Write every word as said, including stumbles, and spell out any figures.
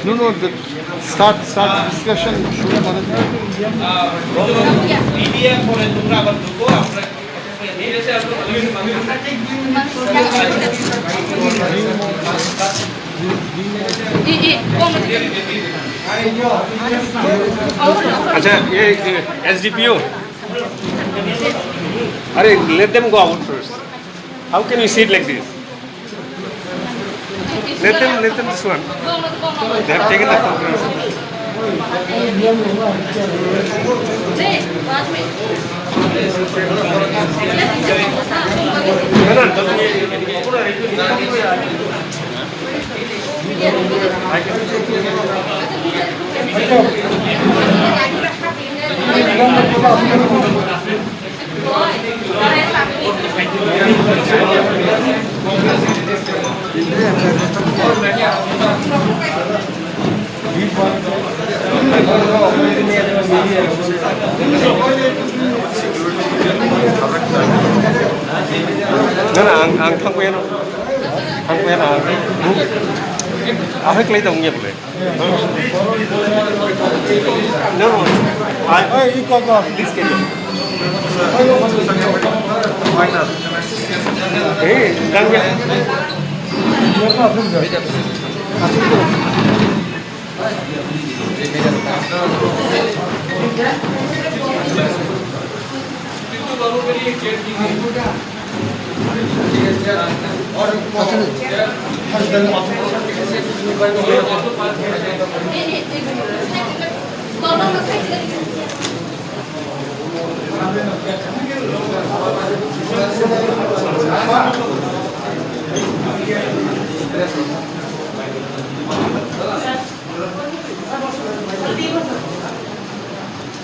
No, no, the start, start discussion. শুরু করা যাক। আচ্ছা, এ, এ, এসডিপিও। আরে, let them go out first. How can you sit like this? Let them, let them this one. They have taken the conference. Nana, ang, ang thangpaiyano. Thangpaiyano ang. Ahai klai tong ya bole. No, no. I, Hey, iko ko. This can. Hey, gang ya.